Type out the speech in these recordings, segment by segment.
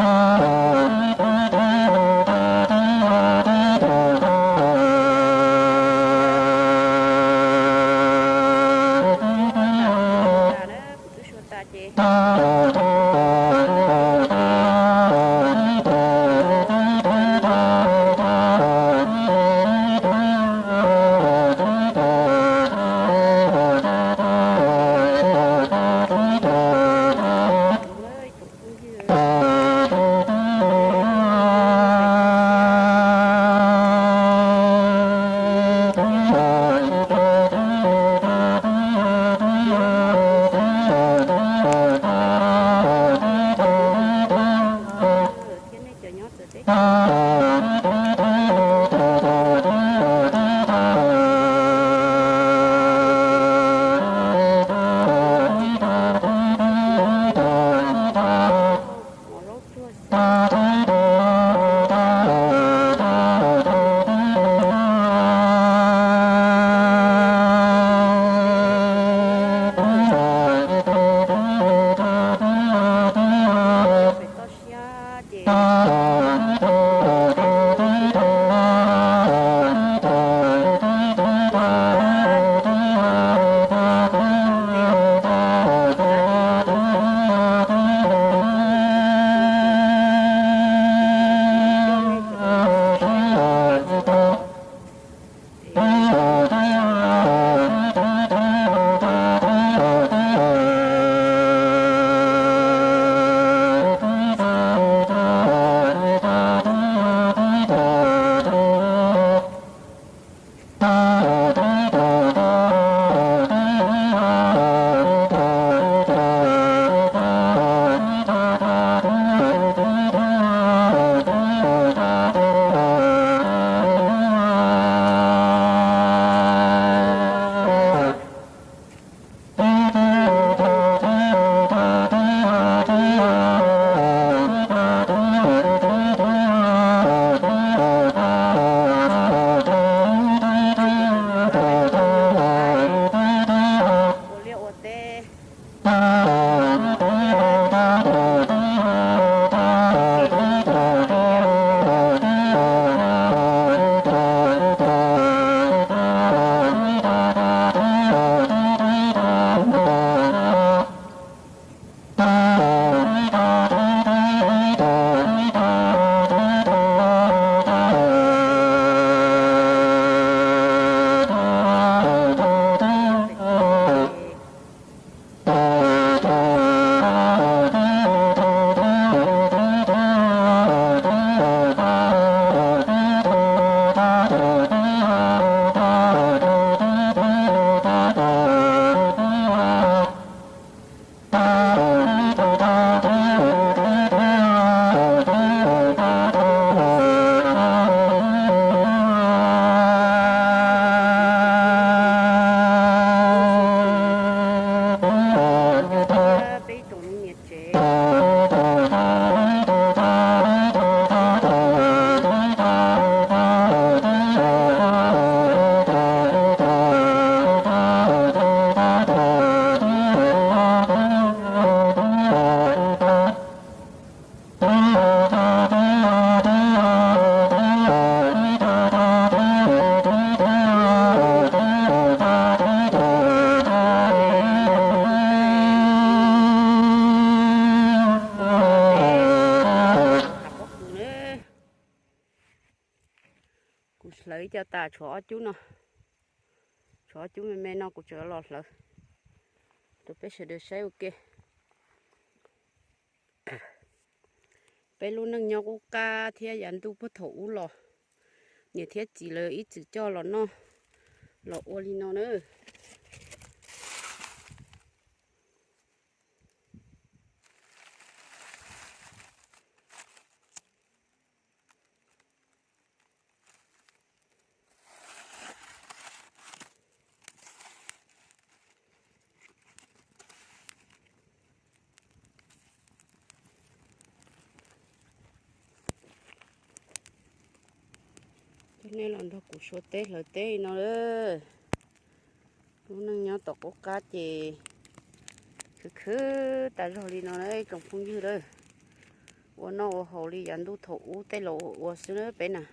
Kuv twb sua tas ces thiab nej cov nyob txawv teb chaws. Pem toj siab ces ua liaj ua teb. Peb ib tsoom niam tsev. Kuv hlawv ib co tas tshuav ob cub no, tshuav ob cub me me no kuv tseem los hlawv rau peb sawv daws saib ua ke. Peb lub neej nyob qub qab thiab yav ntuj puag thaum ub los, niam thiab txiv lawv ib txwm coj los noj los ua li no na. Coj nej los nrog kuv sua teb hlawv teb li no lawm. Lub neej nyob tom qub qab ces khwv khwv tas zog li no na tsoom phooj ywg lawm. Ua noj ua haus li yav ntuj thaum ub tej laus ua xwb na peb na.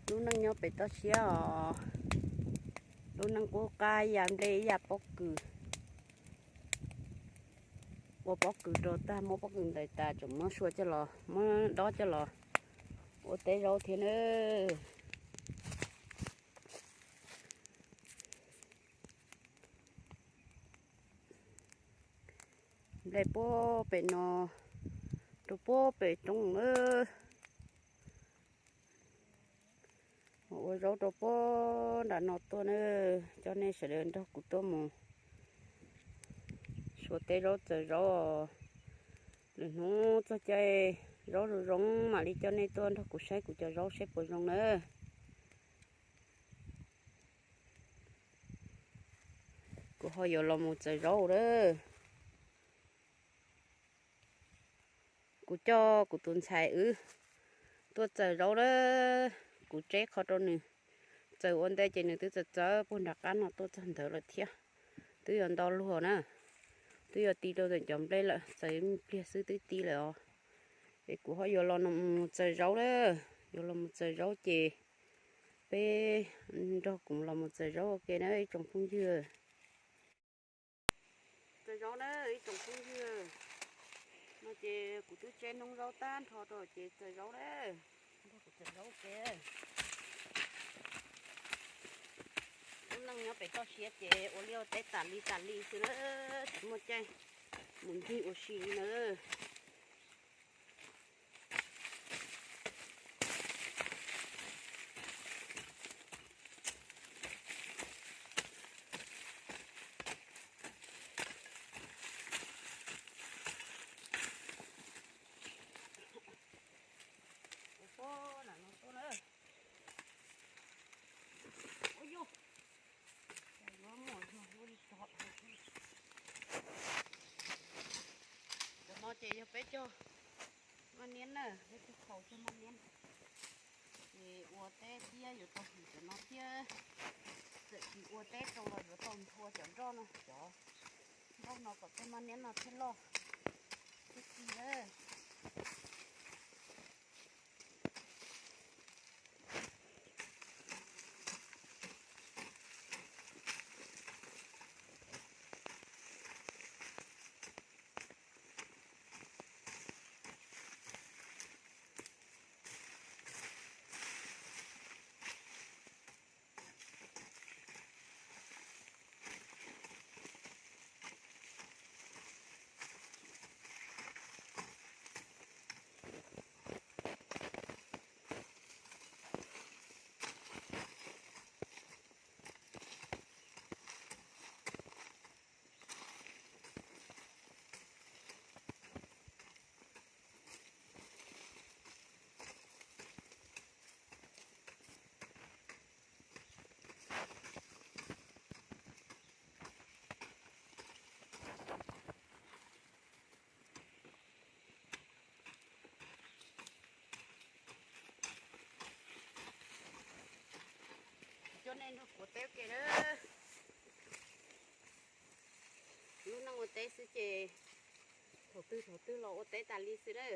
Lub neej nyob pem toj siab os, lub neej qub qab ya nplej ya pob kws, ua pob kws rau tag, muab pob kws ntais tas tseem muab sua coj los, muab dob coj los ua teb zaub thiab na. Nplej puag pem no rau puag pem roob na. Ua zaub rau puag nram no tuaj na. Coj nej sawv daws nrog kuv tuaj mus sua teb zaub txawm zaub. Lwm hnub txog caij zaub zoo zoo mam li coj nej tuaj nrog kuv saib kuv cov zaub seb puas zoo na. Kuv ho yuav los mus txawm zaub lawm. Kuv coj kuv tus ntxhais wb tuaj txawm zaub lawm. Kuv tseb qho rau nws txawm ua ntej ces nws twb txawm txawm puag nram qab no tuaj txog ntawd lawm thiab. Twb yuav nto luag na, twb yuav ti rau ntawm cov nplej lawm, txawm ib pliag xwb twb ti lawm os. Es kuv ho yuav los mus txawm zaub lawm, yuav los mus txawm zaub ces peb nrog kuv los mus txawm zaub ua ke na ib tsoom phooj ywg. Txawm zaub na ib tsoom phooj ywg. No ces kuv twb tseb noob zaub tag nrho rau ces txawm zaub na. Nrog kuv txawm zaub ua ke. Lub neej nyob pem toj siab ces ua liaj ua teb tas li tas li xwb na, tsis muaj caij mus ncig ua si li na. Ua pob nram no tuaj na. Ua yus, yuav muaj yog ua li tod. Cov no ces yog peb cog maj niab na, peb cog qhaus cog maj niab. Ces ua teb thiab yuav tau hwm cov no thiab. Txawm tsis ua teb rau los yuav tau nthua cov nroj no, cov nroj no kom tej maj niab no thiaj loj thiab ci na. Coj nej nrog kuv ua teb ua ke na. Lub neej ua teb xwb ces thaum twg thaum twg los ua teb tas li xwb na.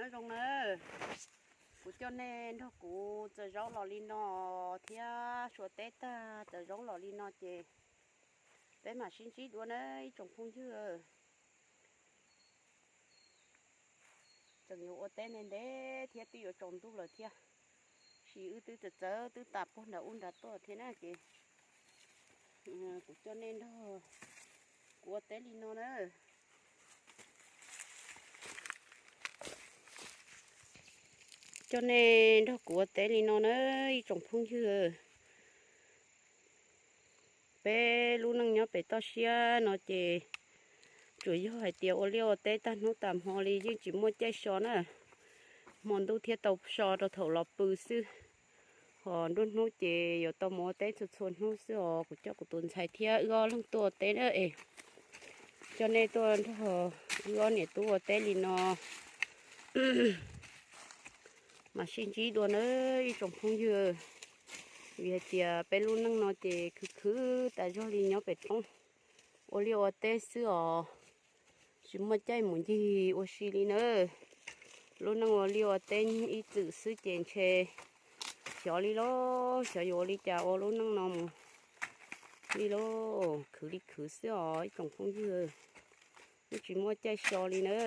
Nyob zoo na, kuv coj nej nrog kuv txaws zaub los li no thiab, sua teb tag txaws zaub los li no ces peb mam sib ntsib dua na ib tsoom phooj ywg. Tseem yuav ua teb ntev ntev thiab twb yuav tsaus ntuj lawm thiab, sis wb twb txawv txawv twb tas puag nram ub nrad tuaj thiab na ces kuv coj nej nrog kuv ua teb li no na. Coj nej nrog kuv ua teb li no na ib tsoom phooj ywg. Peb lub neej nyob pem toj siab no ces tsuas yog hais tias ua liaj ua teb tag hnub tas hmo li yeej tsis muaj caij so na. Hmo ntuj thiaj tau so rau thaum los pw xwb, ho nruab hnub ces yuav tau mus ua teb txhua txhua hnub xwb os. Kuv coj kuv tus ntxhais thiab wb ob leeg tuaj ua teb na es coj nej tuaj nrog wb ob niam tub ua teb li no. Mam sib ntsib dua na ib tsoom phooj ywg. Vim hais tias peb lub neej no ces khwv khwv tas zog li nyob pem roob, ua liaj ua teb xwb os, tsis muaj caij mus ncig ua si li na. Lub neej ua liaj ua teb ib txwm xwb ces ntshe xyov li lauj, xyov yuav ua li cas ua lub neej no mus li lauj, khwv li khwv xwb os ib tsoom phooj ywg. Yeej tsis muaj caij so li na.